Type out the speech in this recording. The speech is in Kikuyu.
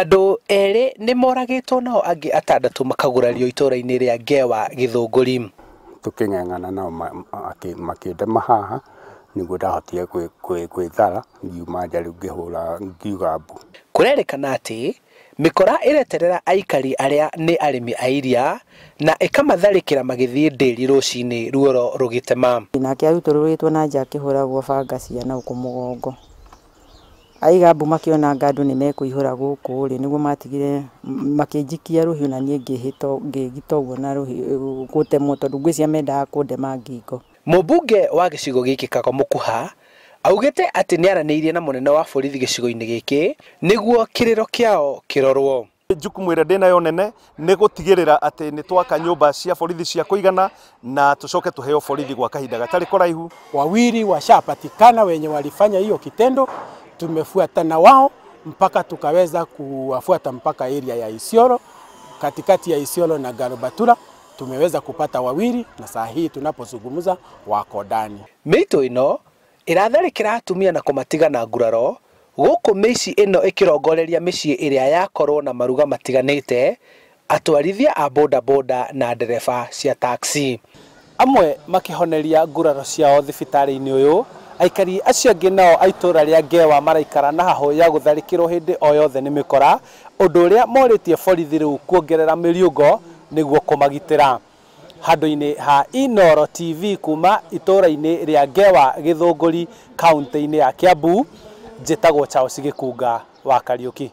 Andũ erĩ nĩ moragĩtwo nao angĩ atandatũ makagurario itũũra-inĩ rĩa Ngewa Gĩthũngũri. Tukĩng'eng'ana nao makĩndema haha nĩguo ndahotire gwĩthara ngiuma nja rĩu ngĩhũra ngiuga mbu. Kũrerĩkana atĩ mĩkora ĩreterera aikari arĩa nĩ arĩmi a iria na ĩkamatharĩkĩra magĩthiĩ ndĩri rũcinĩ ruoro rũgĩtema. Nake arutũrũrĩtwo na nja akĩhũragwo banga cia na gũkũ mũgongo. Aiga mbu makĩona anga andũ nĩ mekũihũra gũkũ rĩ, nĩguo matigire makĩnjikia rũhiũ na niĩ ngĩgita ũguo na rũhiũ gũtemwo tondũ ngwĩciria mendaga kũndema ngingo. Mũmbunge wa gĩcigo gĩkĩ Kago Mũkuha augĩte atĩ nĩaranĩirie na mũnene wa borithi gĩcigo-inĩ gĩkĩ nĩguo kĩrĩro kĩao kĩrorwo. Jukumu ĩrĩa ndĩnayo nene nĩ gũtigĩrĩra atĩ nĩ twaka nyũmba cia borithi cia kũigana na tũcoke tũheo borithi gwa kahinda gatarĩ kũraihu. Wawili washapatikana wenye walifanya hiyo kitendo, tumefuatana wao mpaka tukaweza kuwafuata mpaka area ya Isiolo, katikati ya Isiolo na Garbatura tumeweza kupata wawili na saa hii tunapozungumza wako ndani. Mĩitũ ĩno ĩratharĩkĩra atumia na kũmatiga na nguraro gũkũ mĩici ĩno ĩkĩrongoreria mĩciĩ ĩrĩa yakorwo na maruga matiganĩte, atwarithia a bodaboda na ndereba cia taxi. Amwe makĩhoneria nguraro ciao thibitarĩ-inĩ ũyũ, aikari acio angĩ nao a itũũra rĩa Ngewa maraikara na hahũ ya gũtharĩkĩrwo hĩndĩ o yothe nĩ mĩkora, ũndũ ũrĩa morĩtie borithi rĩu kuongerera mĩriũngo nĩguo kũmagitĩra. Handũ-inĩ ha Inooro TV kuma itũũra-inĩ rĩa Ngewa Gĩthũngũri kaunti-inĩ ya Kiambu, njĩtagwo Charles Gĩkunga wa Kariũki.